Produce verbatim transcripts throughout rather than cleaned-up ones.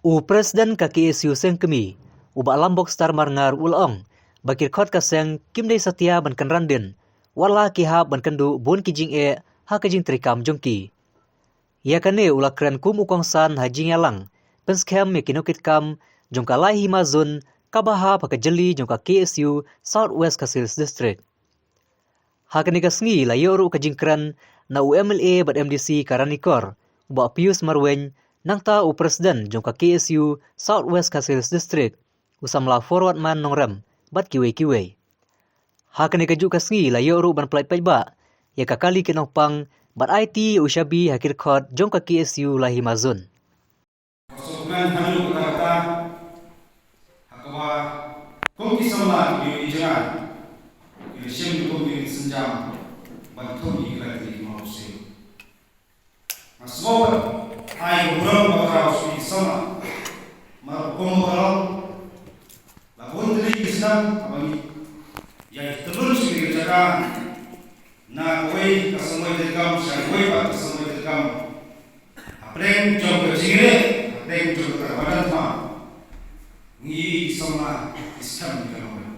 U President ka K S U Seng Kmie, u Bah Lambok Star Marngar u la ong ba ki dkhot ka seng kim dei satia ban kynran dien, wat la ki hap ban kynduh bun ki jingeh ha ka jingtrei kam jong ki. Ïa kane u la kren kum u kongsan ha jingïalang pynskhem ïa ki nongkitkam jong ka Laihima Zone kaba hap ha ka jylli jong ka K S U South West Khasi Hills District. Ha kane ka sngi la ïoh ruh ka jingkren na u M L A bad M D C ka Ranikor, u Bah Pius Marwein, nangta u President jong ka K S U South West Khasi Hills District, u samla Forward Man Nongrem, bad kiwei kiwei. Ha kane ka juh ka sngi la ïoh ruh ban pyllait paidbah ïa ka kali ki nongpang bad aiti u shabi ha ki dkhot jong ka K S U Laihima Zone. Ka sngewkmen haduh katta katta, ha kaba kum ki samla ki briew jngai ki la shim kum ki sienjam ban thung ïa ki lad ki mawsiew. Nga sngewbha ai ka burom ba khraw sha ki samla, namar kum ba ka long, la bun tylli ki snem haba ngi ïai tylluid sha kane ka jaka, na kawei ka samoi treikam sha kawei pat ka samoi treikam. Hapdeng jong ka jingïaleh, hapdeng jong ka madan thma, ngi i ki samla ki skhem ïa ka long.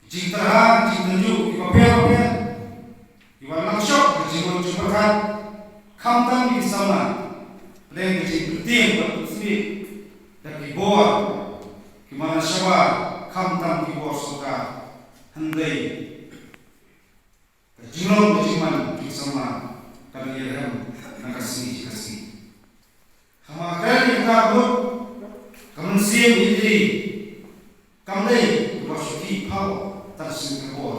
Ki jingtyrha, ki jingtynjuh kiba pher bapher, kiba nang shoh ka jingmut jingpyrkhat, khamtam ïa ki samla, hapdeng ka jingpyntieng bad pynsmit da ki bor ki man la shabar, khamtam ki bor sorkar, hynrei ka jinglong ka jingman jong ki samla ka dang ïaleh na ka sngi sha ka sngi. Haba kren ïa kata ka mut, ka mynsiem ïeit kam dei kaba shu khih phaw tang sha ka bor.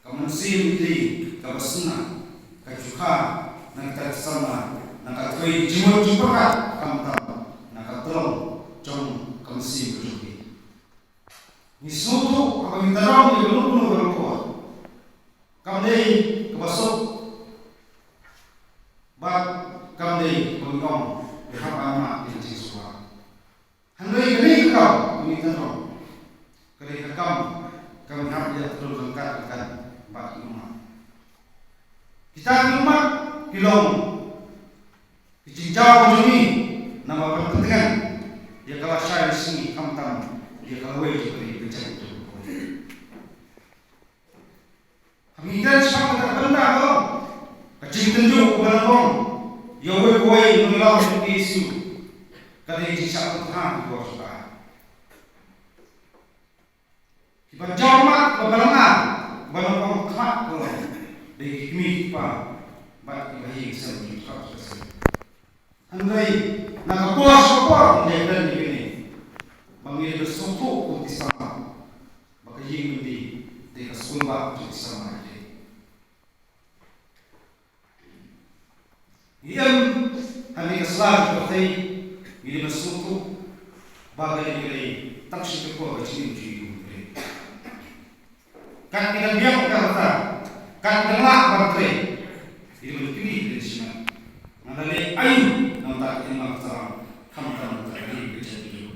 Ka mynsiem ïeit kaba sngewbha, ka ju kha na kita ki samla, na ka kawei ka jingmut jingpyrkhat, khamtam na ka tyllong jong ka mynsiem ka jong ki. Ngi sngewthuh haba ngi tyrang ïa kano kano ka por, kam dei kaba suk, bad kam dei kaba ngi ong ba hap ban mad ïa ka jingsuk. Hynrei kane ka kam ba ngi tyrang, ka dei ka kam kaba ngi hap ïa ka tyrang ryngkat ryngkat bad ki ummat. Kita ki ummat ki long ki jingjaw jong ngi, namar ban pyntngen ïa ka lashai lashisngi, khamtam ïa ka lawei jong ka ri ka jaitbynriew. Haba ngi kren shaphang kata ka bynta ka long ka jingtynjuh kaba nyngkong ïa uwei pa uwei u nongïalam jong ka K S U, ka dei ka jingshah pynthame ka bor sorkar. Kiba jaw mat, kiba balang ar, kiba nyngkong khmat ka long dei ki kmie ki kpa bad kiba ïing sem ki kpa ki sem. Hynrei na ka por sha ka por ngi ïakren ïa kine, ba ngi da sngewthuh kum ki samla ba ka ïing lynti dei ka skulbah jong ki samla ïa ki. Ngi em ha kane ka sla jong ka pyrthei, ngi dei ban sngewthuh ba ka dei ka dei tang shi ka por ka jingim jong ngi kum ki briew. Kat ki dang biang ka rta, kat ki dang lah ban trei, ngi dei ban kylli ïa ki shimet, nga la leh aïu na bynta ka imlang ka sahlang, khamtam na bynta ka ri ka jaitbynriew.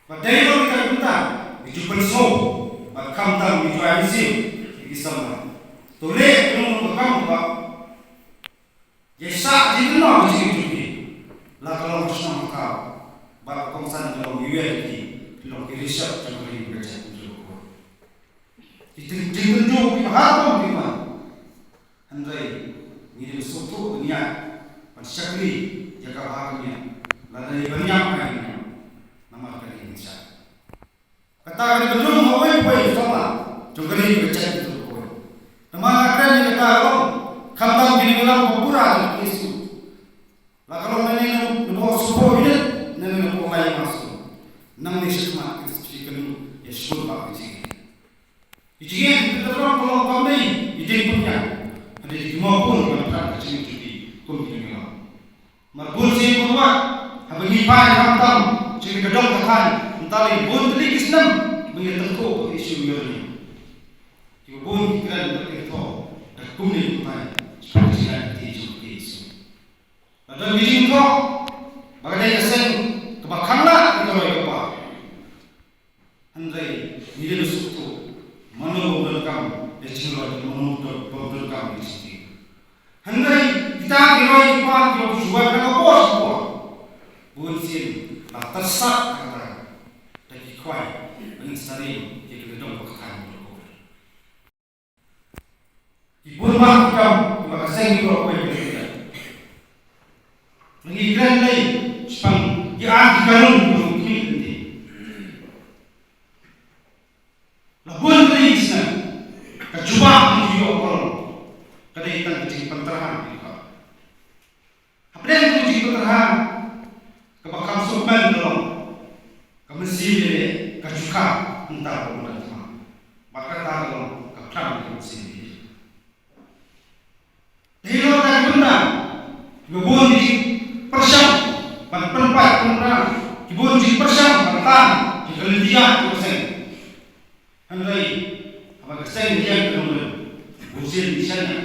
Bad dei ruh kita ki bynta ngi ju pynsngew bad khamtam ngi ju ai mynsiem ïa ki samla. To leh kumno ka kam ba ïa sah jingkynmaw jong ki, la ka long ka shnong ka thaw bad ka kongsan ka long iwei ïa ki, ki long ki rishot jong ka ri ka jaitbynriew. Ki jingtynjuh kiba har kum ki man. Hynrei ngi dei ban sngewthuh ban ïaid ban shakri ïa ka bha ka miat, lada dei ban ïap ai ban ïap, namar ka dei ban shah. Kata ka dei ban rung ha uwei pa uwei u samla jong ka ri ka jaitbynriew. Namar nga kren ïa kata ka long khamtam ki nongïalam ba pura jong ka K S U, la ka long nangne na Sohphoh Unit, nangne na Laihima Zone, nangne shakhmat ki sdang ïa ka skulbah ka jong ngi. Ki jingeh ki tynrong ka long kam dei ki jingpynïap, hynrei ki mawbun ban pyntrang ka jingim jong ki kum ki nongïalam. Namar bun sien bun wat haba ngi phai khamtam sha kane ka dong ka thaiñ, mynta la bun tylli ki snem ba ngi la tyngkhuh bad ki issue ïa ngi. Kiba bun ki kren bad ki thoh da kumne kumtai shaphang ka jingïaid lynti jong ka issue. Lada ngi jingthoh ba ka dei ka seng kaba khang lad ïa ka roi ka par. Hynrei ngi dei ban sngewthuh mano ba donkam ïa ka jingroi, mano ba donkam ïa ka jingthied. Hynrei kita ki Ki khwai ki khwai ki khwai na ka por sha ka por. Bun sien la tyrsa kata. Da ki khwai ba ngin sa rim ïa ka lyndong ba ka thaiñ. Ki bun bha ki kam kiba ka seng ki ïoh wei ïa ka. Ngi kren lei shaphang ki ar ki kanun kiba ngi khmih lynti. La bun tylli ki snem ka jubab ngi ju ïoh baroh ka dei tang ka jingpyntrah ki khot. Hapdeng ka jingpyntrah kaba kham sngewkmen ka long ka mynsiem ïaleh ka ju kham, mynta ba wan da thma. Bad kata ka long ka phlang ka mynsiem ïaleh. Te hi ruh ka bynta kiba bun ki jingpyrshang ban pynpait pynpra, ki bun ki jingpyrshang ban tan ki ka lynti ïa ka seng. Hynrei haba ka seng ka ïeng ka nongrim, bun sien ki shaniah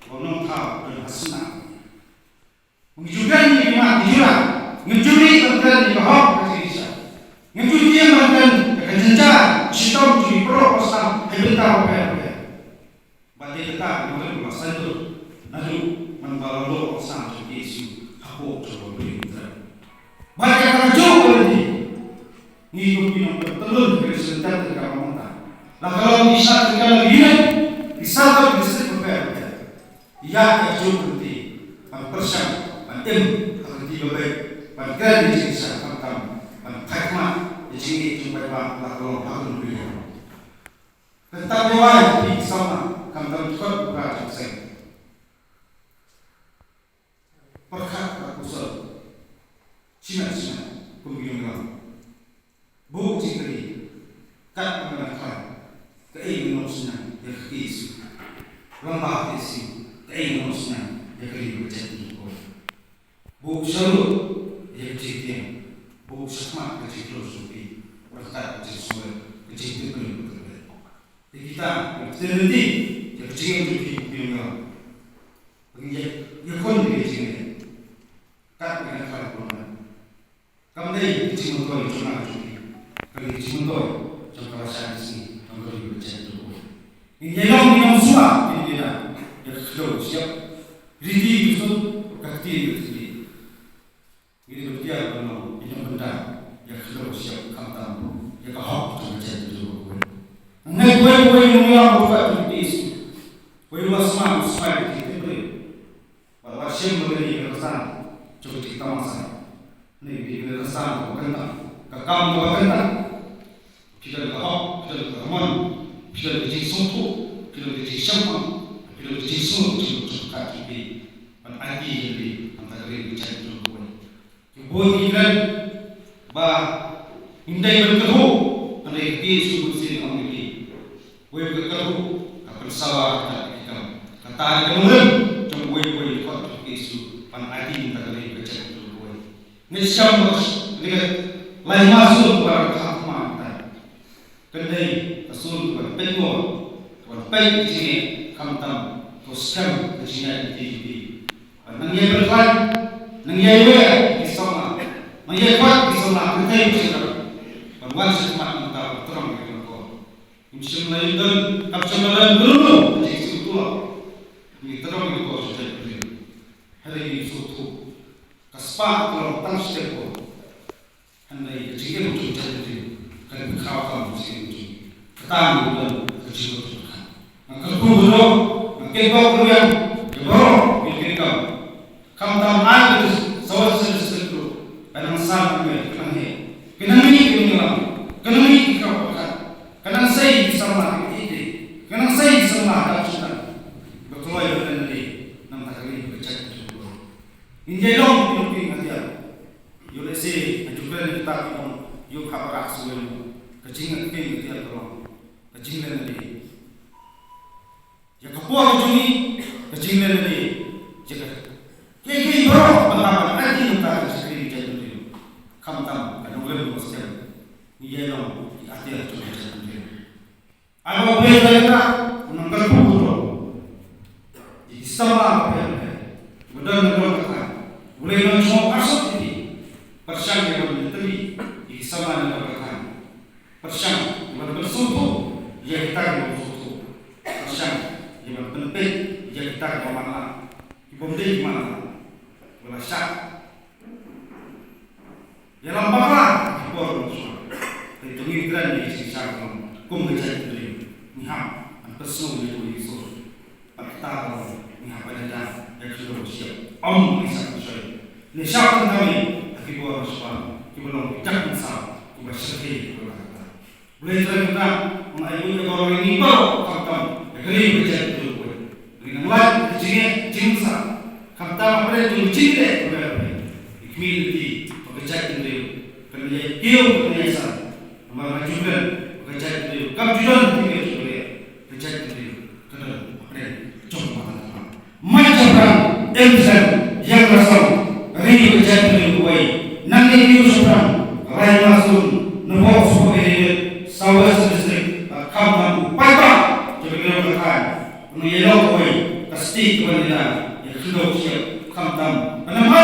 ba u nongthaw u don ha sna. Ngi ju kren ïa ka mat ka jura, ngi ju ri ban kren ïa ka hok ka jingshisha. Ngi ju tieng ban kren ïa ka jynjar shitom jong ki para u sam ha bynta bapher bapher. Bad dei kata ka nongrim ba sngewthuh naduh mynba la long u sam jong ki ïa u hapoh jong ka ri Israel. Bad ïa ka juh ka lynti. Ngi kum ki nongpyntyllun ka Khristan ka mynta. La ka long ki sha ka la ki ne ki sa ka ki sik bapher bapher. Ïa ka juh ka lynti ban pyrshang ban im ha ka lynti ba beit ban kren ïa ka jingshisha khamtam ban thait khmat ïa ka jingngeit jong u paidbah la ka long ha ka lynti. Kynta ïa wai ïa ki samla khamtam ki khot ki para jong ka seng. Pyrkhat ka kusar. Shimet shimet kum ki nongïalam. Buh jingkylli. Kat ba nga dang khlaiñ, kaei nga nongsynñiang ïa ka K S U? Rangbah K S U, kaei nga nongsynñiang ïa ka ri bad ka jaitbynriew? Buh sha rud ïa ka jingtieng. Buh shakhmat ka jingkhlur jong phi. Ryngkat ka jingsngewrit, ka jingtip briew ka tip leit. Te kita ki ktien lynti ïa ka jingim jong phi, phi nongïalam. Phi ïa, ïakhun ïa ka jingim. Kat ba ngi la kren kumne. Kam dei ka jingmyntoi jong nga jong phi. Ka dei ka jingmyntoi jong ka rasha ka sngi, jong ka ri ka jaitbynriew. Ngin ïa long ki nongsuba, ngin ïa, ïa ka kdew shyiap. Riti ki sun, ka kti ka kti. Ngi dei ban tiar ban long ki nongbynta ïa ka kdew shyiap khamtam ïa ka hok jong ka jaitbynriew kawei. Ngi kawei kawei ngi long kawei kawei jong ka P S U. Kawei ruh sma, sma ïa ka jaitbynriew. Bad wat shim ba kane ka rynsan jong ka jingtamasa. Ne ka dei ka rynsan kaba kyntang, ka kam kaba kyntang. Phi don ka hok, phi don ka mon, phi don ka jingsngewthuh, phi don ka jingshemphang, phi don ka jingsngew, ka jingmut jong ka jong phi. Ban aiti ïa ka ri, ban aiti ïa ka ri, ban aiti ïa ka ri. Ki bun ki kren ba ngim dei ban kyrhuh, hynrei ka P S U bun sien ong ïa ki. Wei ka kyrhuh ka pynsawa kata ka kam. Kata ka nongrim jong uwei uwei u khot ka P S U ban aiti ïa ka ri ka jaitbynriew kawei. Ngin shem ba ka lai ma sur kaba la kham ma kata. Kan dei ka sur kaba pynbor, kaba pynjngai khamtam, to skhem ka jingïaid lynti jong phi. Bad nang ïai pyrkhat, nang ïai wer ki samla, nang ïai khot ki samla, kynthei ki samla. Bad wan sha khmat nangta ban trong ïa ka longkor. Ngim shym la ïoh don, kam shym la don kano kano ka jingsngewthuh. Ngi trong ïa ka longkor sha jaitbynriew. Hynrei ngi sngewthuh ka spah ka long tang shi step bor. Hynrei ka jingim jong ka jaitbynriew ka dei ka khaw tam ka jingim jong ngi. Kata ngi don ka jingim jong ka. Nga kyrkhu baroh, nga kyrkhu baroh ïa baroh ki kyrkhu. Khamtam ai ka sawa sa ka sa ka nang san ka me ka nang he. Ka nang ni ka nang lam. Ka nang ni ka ka ka. Ka nang sei ki samla ki ite. Ka nang sei ki samla ka chuta. Ba kloi ba ka nang ni. Nang ta ka ni ka jaitbynriew. Ngin ïa long ki long ki nga tiar. Ïoh lehse, nga ju kren ïa kata ki ong, ïoh ka ba rah suwei mo. Ka jingïakhun ka tiar ka long, ka jinglen lade. Ïa ka por ka jong ngi, ka jinglen lade. Ïa ka, kiei kiei baroh, ban hap ban aiti nangta ka shakri ka jaitbynriew. Khamtam, ka nongrim ka skhem. Ngi ïa long, ki atiar jong ka jaitbynriew. Ai ba U Blei u Trai u nang kyrkhu baroh ïa ki samla bapher bapher kiba don na ka kyrdan. U Blei un nang sngewbha ïa ki. Pyrshang ïa ban ïatylli ïa ki samla na ka kyrdan. Pyrshang ïa ban pynsngewthuh ïa kita kiba sngewthuh. Pyrshang ïa ban pynpeit ïa kita kiba matlah, kibym dei ki matlah. Kum ka jaitbynriew ngi hap ban pynsngew ïa u Jisu. Bad kata ka long ngi hap ban ïada ïa ka jingïaroh shiah. Ym ngi sngewsih. Ngi shah ban kynmaw ïa ki bor ba shisha kiba long ki dak mynsaw kiba shyrkhei kiba la kata. Blei Trai mynta un ai buit ïa baroh ngi baroh khamtam ïa ka ri ka jaitbynriew. Ngi nang lait ka jingeh jingmynsaw. Khamtam hapdeng jong ka jingeh kaba ïa ka community bad ka jaitbynriew. Kan ïa kiew kan ïa san. Namar nga ju kren ba ka jaitbynriew kam ju don ha ka jaitbynriew, ka jaitbynriew ka don hapdeng jong ka mata tymmen. Mai shaphrang, em shen, ïeng rasong, ri ka jaitbynriew kawei. Nangne ïa u shaphrang, rai masun, Nongpoh Superintendent, South West District, ba kham tam u paidbah jong ka ri ka thaiñ. Ngi ïa long kawei ka state kaba ngi da ïa ka khyndew shyiap khamtam. Kane ma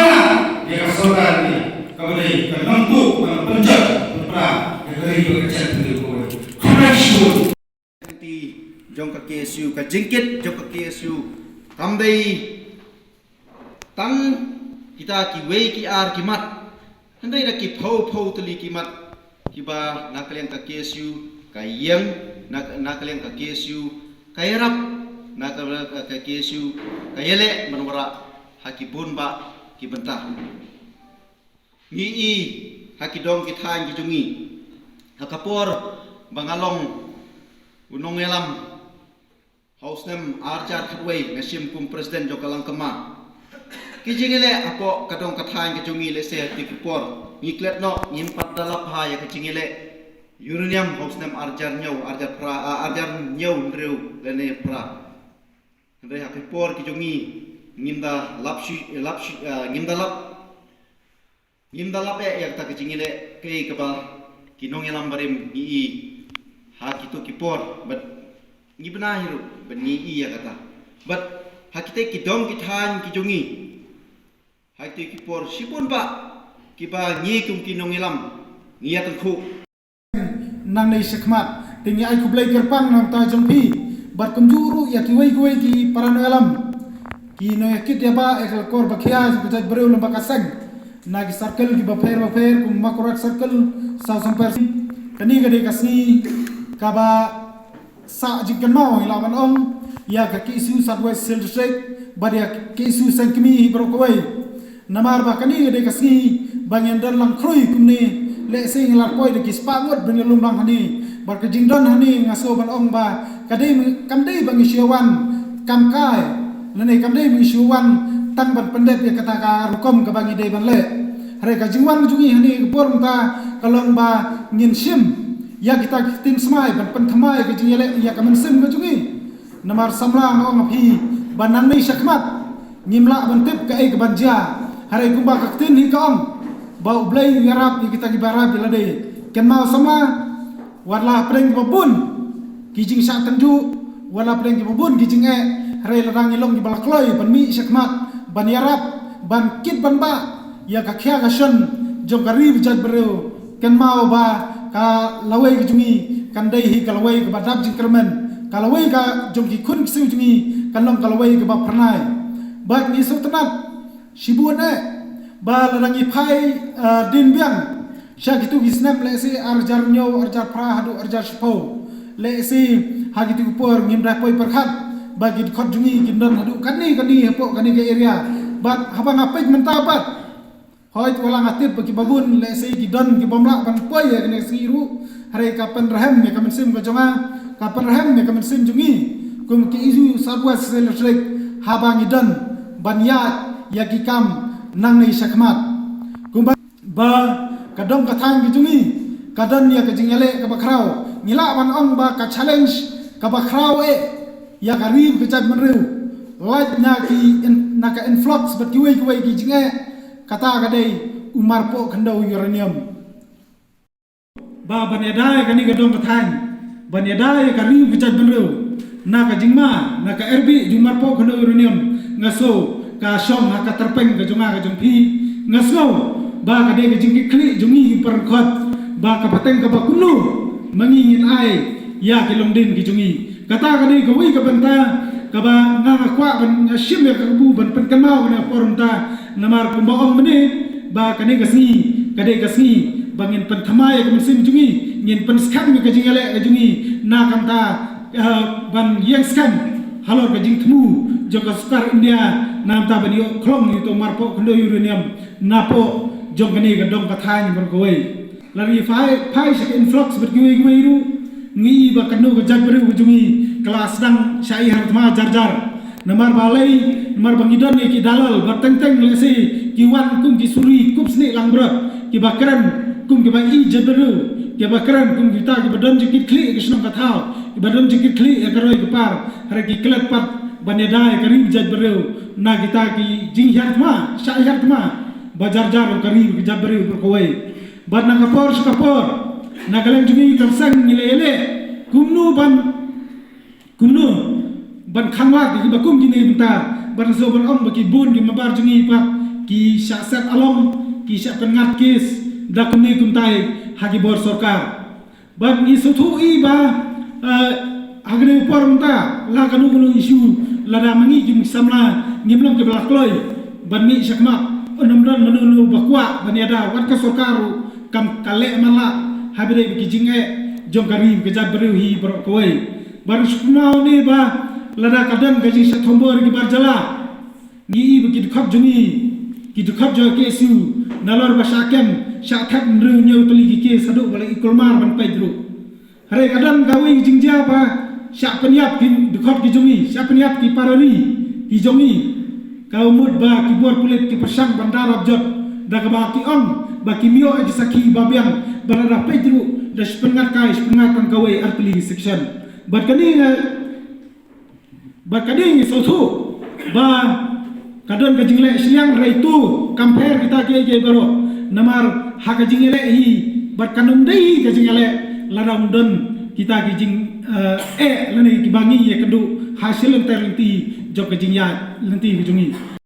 ïa ka sorkar ngi kaba dei ka nongtuh ban pynjot pynpra ïa ka ri bad ka jaitbynriew kawei. Khublei shibun. Jong ka K S U, ka jingkit jong ka K S U kam dei tang kita kiwei ki ar ki mat. Hynrei da ki phew phew tylli ki mat kiba na ka liang ka K S U ka ïeng, na, na ka liang ka K S U ka ïarap, na ka, ka K S U ka ïaleh ban wanrah ha ki bun bah ki bynta. Ngi i ha ki dong ki thaiñ ki jong ngi ha ka por ba nga long u nongïalam ha u snem arhajar khatwei nga shim kum president jong ka Langkama. Ki jingïaleh hapoh ka dong ka thaiñ ka jong ngi lehse ha kito ki por ngi klet noh ngim pat da lap ha ïa ka jingïaleh uranium ha u snem arhajar hynñiew, arhajar phra, ah, arhajar hynñiew hynriew lane phra. Hynrei ha ki por ki jong ngi ngim da lap shu, lap shu, ah, ngim da lap Ngim da lap eh ïa kata ka jingïaleh kaei kaba ki nongïalam barim ngi i ha kito ki por bad ngi bna hi ruh bad ngi i ïa kata. Bad ha kita ki dong ki thaiñ ki jong ngi ha kito ki por shibun bah kiba ngi kum ki nongïalam ngi ïa tyngkhuh. Nangne shakhmat te ngi ai khublei kyrpang na ka bynta jong phi bad kumjuh ruh ïa kiwei kiwei ki para nongïalam ki nongïakit ïa ba ïa ka kor ba khia ka jaitbynriew lem bad ka seng na ki circle kiba pher ba pher kum Makurat Circle, South Sompher. Kane ka dei ka sngi kaba sah jingkynmaw ngi lah ban ong ïa ka K S U South West Hill District bad ïa ka K S U seng kmie hi baroh kawei. Namar ba kane ka dei ka sngi ba ngin don lang khrui kumne, lehse ngi la poi da ki spah ngut ban ïalum lang hangne. Bad ka jingdon hangne nga sngew ban ong ba ka dei, kam dei ba ngi shu wan kam kai, lane kam dei ba ngi shu wan tang ban pyndep ïa kata ka rukom kaba ngi dei ban leh. Hynrei ka jingwan jong ngi hangne ka por mynta ka long ba ngin shim ïa kita ki ktien smai ban pynthymmai ïa ka jingïaleh ïa ka mynsiem ka jong ngi. Namar samla nga ong ïa phi ba nangne shakhmat ngim lah ban tip kaei kaban jia. Hynrei kumba ka ktien hi ka ong ba U Blei u ïarap ïa kita kiba ïarap ïa lade. Kynmaw samla, wat la hapdeng kiba bun ki jingshah tynjuh, wat la hapdeng kiba bun ki jingeh, hynrei lada ngi long kiba la kloi ban mih shakhmat ban ïarap ban kit ban bah ïa ka khia ka shon jong ka ri bad jaitbynriew. Kynmaw ba ka lawei ka jong ngi kan dei hi ka lawei kaba dap jingkyrmen, ka lawei ka jong ki khun ksiew jong ngi kan long ka lawei kaba phyrnai. Bad ngi sngewtynnat shibun eh ba lada ngi phai, eh, dien biang sha kito ki snem lehse arhajar hynñiew, arhajar phra haduh arhajar shiphew, lehse ha kito ki por ngim da poi pyrkhat ba ki dkhot jong ngi kin don haduh katne katne hapoh kane ka area. Bad haba nga peit mynta pat, hooid, wat la nga tip ba kiba bun lehse ki don kibym lah ban poi ha kane ka sngi ruh, hynrei ka pynrhem ïa ka mynsiem ka jong nga, ka pynrhem ïa ka mynsiem jong ngi kum K S U South West Hill District haba ngi don ban ïaid ïa ki kam nangne shakhmat. Kumba ba ka dong ka thaiñ ka jong ngi ka don ïa ka jingïaleh kaba khraw, ngi lah ban ong ba ka challenge kaba khraw eh ïa ka ri ka jaitbynriew, lait na ki in-, na ka influx bad kiwei kiwei ki jingeh. Kata ka dei u marpoh khyndew uranium. Ba ban ïada ïa kane ka dong ka thaiñ, ban ïada ïa ka ri ka jaitbynriew na ka jingma, na ka rbih jong u marpoh khyndew uranium, nga sngew ka shong ha ka tyrpeng ka jong nga ka jong phi. Nga sngew ba ka dei ka jingkitkhlieh jong ngi ki para dkhot ba ka pateng kaba kumno ma ngi ngin ai ïa ki longdien ki jong ngi. Kata ka dei kawei ka bynta kaba nga nga kwah ban, nga shim ïa ka kabu ban pynkynmaw kane ka por mynta. Namar kumba ong mynne ba kane ka sngi ka dei ka sngi ba ngin pynthymmai ïa ka mynsiem jong ngi, Ngin pynskhem ïa ka jingïaleh ka jong ngi na ka bynta, eh, ban ïeng skhem halor ka jingthmu jong ka sorkar India na ka bynta ban ïoh khlong ïa uto u marpoh khyndew uranium napoh jong kane ka dong ka thaiñ baroh kawei. Lada ngi phai, phai sha ka influx bad kiwei kiwei ruh, ngi i ba kano ka jaitbynriew ka jong ngi ka la sdang shah ïar thma jar jar. Namar balei? Namar ba ngi don ïa ki dalal ba teng teng lehse ki wan kum ki suri kup snieh langbrot, kiba kren kum kiba i jaitbynriew, kiba kren kum kita kiba don jingkitkhlieh ïa ka shnong ka thaw, kiba don jingkitkhlieh ïa ka roi ka par, hynrei ki klet pat ban ïada ïa ka ri jaitbynriew na kita ki jinghiar thma, shah hiar thma ba jar jar ka ri ka jaitbynriew baroh kawei. Bad na ka por sha ka por, na ka liang jong ngi kan seng ngi la ïaleh kumno ban, kumno ban khanglad ïa kiba kum kine ki bynta, bad shu ban ong ba ki bun ki member jong ngi pat ki shah set along, ki shah pynngat kes da kumne kumtai ha ki bor sorkar. Bad ngi sngewthuh i ba, eh, ha kane ka por mynta la kano kano issue, lada ma ngi ki samla ngim long kiba la kloi ban mih shakhmat, ym don mano mano ba kwah ban ïada, wat ka sorkar ruh kam, ka leh man la ha ba dei ki jingeh jong ka ri ka jaitbynriew hi baroh kawei. Bad shu kumno ne ba lada ka don ka jingshah thombor ki bar jylla, ngi i ba ki dkhot jong ngi, ki dkhot jong ka K S U nalor ba shah kem, shah thep hynriew hynñiew tylli ki case haduh ba la i kulmar ban peit ruh. Hynrei ka don kawei ka jingjia ba shah pynïap ki dkhot ki jong ngi, shah pynïap ki para ri ki jong ngi. Ka mut ba ki bor pulit ki pyrshang ban da rap jot da kaba ki ong ba kim ïoh ïa ki sakhi ba biang, ba lada peit ruh da shi pynngat kai, shi pynngat tang kawei ar tylli ki section. Bad kane nga, bad kane ngi sngewthuh ba ka don ka jingleh shiliang, hynrei to compare kita kiei kiei baroh. Namar ha ka jingïaleh hi bad kan ym dei hi ka jingïaleh lada ym don kita ki jing, eh, eh lane kiba ngi ïakynduh ha shi lynter lynti jong ka jingïaid lynti ka jong ngi.